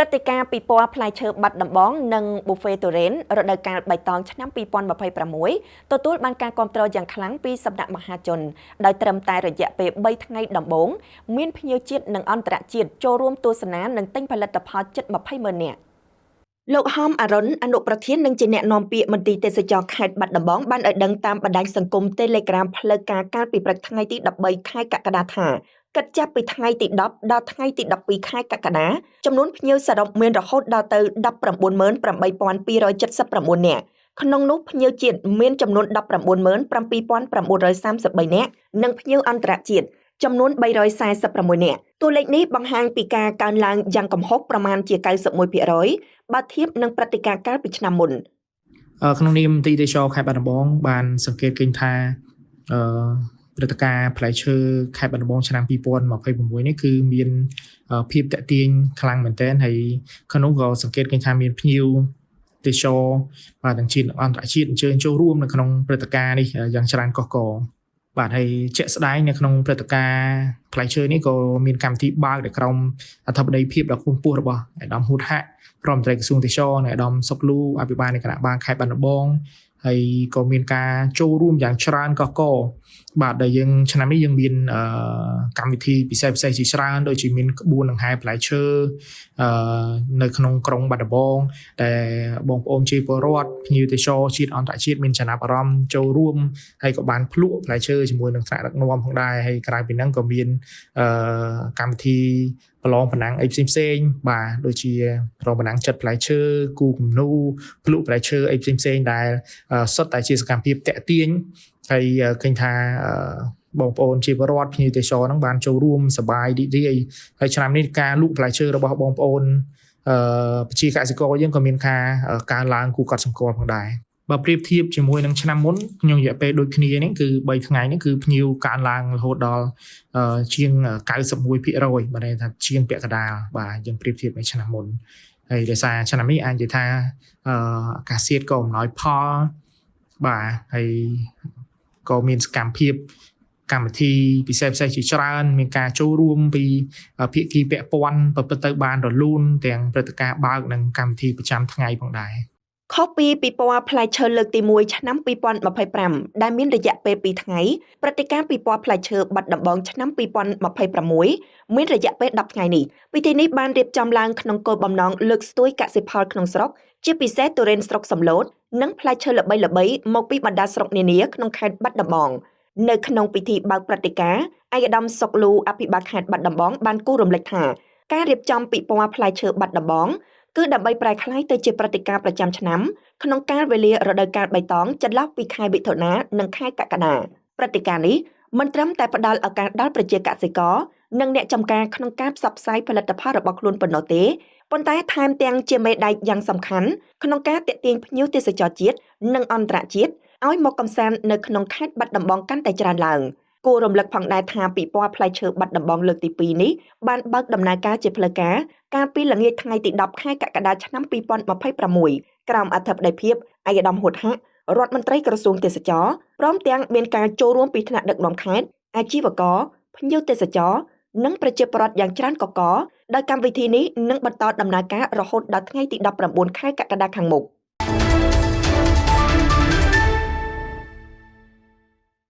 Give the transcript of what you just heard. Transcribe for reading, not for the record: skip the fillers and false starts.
ព្រឹត្តិការណ៍ពិព័រណ៍ផ្លែឈើបាត់ដំបងនិងប៊ូហ្វេទុរេនរដូវកាលបៃតងឆ្នាំ2026ទទួលបានការគាំទ្រយ៉ាងខ្លាំងពីសំណាក់មហាជនដោយត្រឹមតែរយៈពេល3ថ្ងៃដំបូងមានភ្ញៀវជាតិនិងអន្តរជាតិចូលរួមទស្សនានិងទិញផលិតផលជិត20ម៉ឺននាក់លោកហមអារុនអនុប្រធាននិងជាអ្នកនាំពាក្យមន្ទីរទេសចរខេត្តបាត់ដំបងបានឲ្យដឹងតាមបណ្ដាញសង្គម Telegram ផ្លូវការកាលពីព្រឹកថ្ងៃទី13ខែកក្កដាថាគិតចាប់ពីថ្ងៃទី10ដល់ថ្ងៃទី12ខែកក្កដាចំនួនភ្ញៀវសរុបមានរហូតដល់ទៅ198,279នាក់ក្នុងនោះភ្ញៀវជាតិមានចំនួន197,933នាក់និងភ្ញៀវអន្តរជាតិចំនួន346នាក់តួលេខនេះបង្ហាញពីការកើនឡើងយ៉ាងគំហុកប្រមាណជា91%បើធៀបនឹងព្រឹត្តិការណ៍កាលពីឆ្នាំមុន ក្នុងនាមមន្ទីរទេសចរខេត្តបាត់ដំបងបានសង្កេតឃើញថាអឺព្រឹត្តិការណ៍ផ្លែឈើខេត្តបាត់ដំបងឆ្នាំ2026នេះគឺមានភាពតាក់ទាញខ្លាំងមែនទែនហើយក្នុងនោះក៏សង្កេតឃើញថាមានភ្ញៀវទេសចរបាទទាំងជាតិនិងអន្តរជាតិអញ្ជើញចូលរួមនៅក្នុងព្រឹត្តិការណ៍នេះយ៉ាងច្រើនកុះករបាទហើយជាក់ស្ដែងនៅក្នុងព្រឹត្តិការណ៍ផ្លែឈើនេះក៏មានកម្មវិធីបើកដោយក្រុមអធិបតីភាពដ៏ខ្ពង់ខ្ពស់របស់ឯកឧត្តមហ៊ូតហាក់រដ្ឋមន្ត្រីក្រសួងទេសចរនិងឯកឧត្តមសុកលូអភិបាលនៃគណៈបាលខេត្តបាត់ដំបងហើយក៏មានការចូលរួមយ៉ាងច្រើនកុះករបាទដែលយើងឆ្នាំនេះយើងមានកម្មវិធីពិសេសពិសេសជាច្រើនដូចជាមានក្បួនដង្ហែផ្លែឈើនៅក្នុងក្រុងបាត់ដំបងដែលបងប្អូនជាពលរដ្ឋភ្ញៀវទេសចរជាតិអន្តរជាតិមានចំណាប់អារម្មណ៍ចូលរួមហើយក៏បានភ្លក់ផ្លែឈើជាមួយនឹងថ្នាក់ដឹកនាំផងដែរហើយក្រៅពីហ្នឹងក៏មានកម្មវិធីប្រឡងប្រណាំងអីផ្សេងផ្សេងបាទដូចជាប្រឡងប្រណាំងចិត្តផ្លែឈើគូគំនូភ្លក់ផ្លែឈើអីផ្សេងផ្សេងដែលសុទ្ធតែជាសកម្មភាពតាក់ទាញហើយឃើញថាបងប្អូនជាពលរដ្ឋភ្ញៀវទេសចរហ្នឹងបានចូលរួមសប្បាយរីករាយហើយឆ្នាំនេះការលក់ផ្លែឈើរបស់បងប្អូនប្រជាកសិករយើងក៏មានការកើនឡើងគួរកត់សម្គាល់ផងដែរបើប្រៀបធៀបជាមួយនឹងឆ្នាំមុនក្នុងរយៈពេលដូចគ្នានេះគឺ3ថ្ងៃនេះគឺភ្ញៀវកើនឡើងរហូតដល់ជាង91%បើន័យថាជាងពាក់កណ្ដាលបាទយើងប្រៀបធៀបនឹងឆ្នាំមុនហើយដោយសារឆ្នាំនេះអាចនិយាយថាអាកាសធាតុក៏អំណោយផលបាទហើយក៏មានសកម្មភាពកម្មវិធីពិសេសពិសេសជាច្រើនមានការចូលរួមពីភាគីពាក់ព័ន្ធប្រព្រឹត្តទៅបានរលូនទាំងព្រឹត្តិការណ៍បើកនិងកម្មវិធីប្រចាំថ្ងៃផងដែរ ខុសពីពិព័រណ៍ផ្លែឈើលើកទី1ឆ្នាំ2025ដែលមានរយៈពេល2ថ្ងៃព្រឹត្តិការណ៍ពិព័រណ៍ផ្លែឈើបាត់ដំបងឆ្នាំ2026មានរយៈពេល10ថ្ងៃនេះពិធីនេះបានរៀបចំឡើងក្នុងគោលបំណងលើកស្ទួយកសិផលក្នុងស្រុកជាពិសេសទុរេនស្រុកសំឡូតនិងផ្លែឈើល្បីៗមកពីបណ្ដាស្រុកនានាក្នុងខេត្តបាត់ដំបងនៅក្នុងពិធីបើកព្រឹត្តិការណ៍ឯកឧត្តមសុកលូអភិបាលខេត្តបាត់ដំបងបានគូររំលេចថាការរៀបចំពិព័រណ៍ផ្លែឈើបាត់ដំបងគឺដើម្បីប្រែក្លាយទៅជាព្រឹត្តិការណ៍ប្រចាំឆ្នាំក្នុងកាលវេលារដូវកាលបៃតងចន្លោះពីខែមិថុនានិងខែកក្កដាព្រឹត្តិការណ៍នេះមិនត្រឹមតែផ្ដល់ឱកាសដល់ប្រជាកសិករនិងអ្នកចម្ការក្នុងការផ្សព្វផ្សាយផលិតផលរបស់ខ្លួនប៉ុណ្ណោះទេប៉ុន្តែថែមទាំងជាមេដែកយ៉ាងសំខាន់ក្នុងការទាក់ទាញភ្ញៀវទេសចរជាតិនិងអន្តរជាតិឲ្យមកកម្សាន្តនៅក្នុងខេត្តបាត់ដំបងកាន់តែច្រើនឡើងគួររំលឹកផងដែរថាពិព័រណ៍ផ្លែឈើបាត់ដំបងលើកទី2នេះបានបើកដំណើរការជាផ្លូវការកាលពីល្ងាចថ្ងៃទី10ខែកក្កដាឆ្នាំ2026ក្រោមអធិបតីភាពឯកឧត្តមហ៊ុតហាក់រដ្ឋមន្ត្រីក្រសួងទេសចរព្រមទាំងមានការចូលរួមពីថ្នាក់ដឹកនាំខេត្តអាជីវករភ្ញៀវទេសចរនិងប្រជាពលរដ្ឋយ៉ាងច្រើនកកកដោយកម្មវិធីនេះនឹងបន្តដំណើរការរហូតដល់ថ្ងៃទី19ខែកក្កដាខាងមុខ។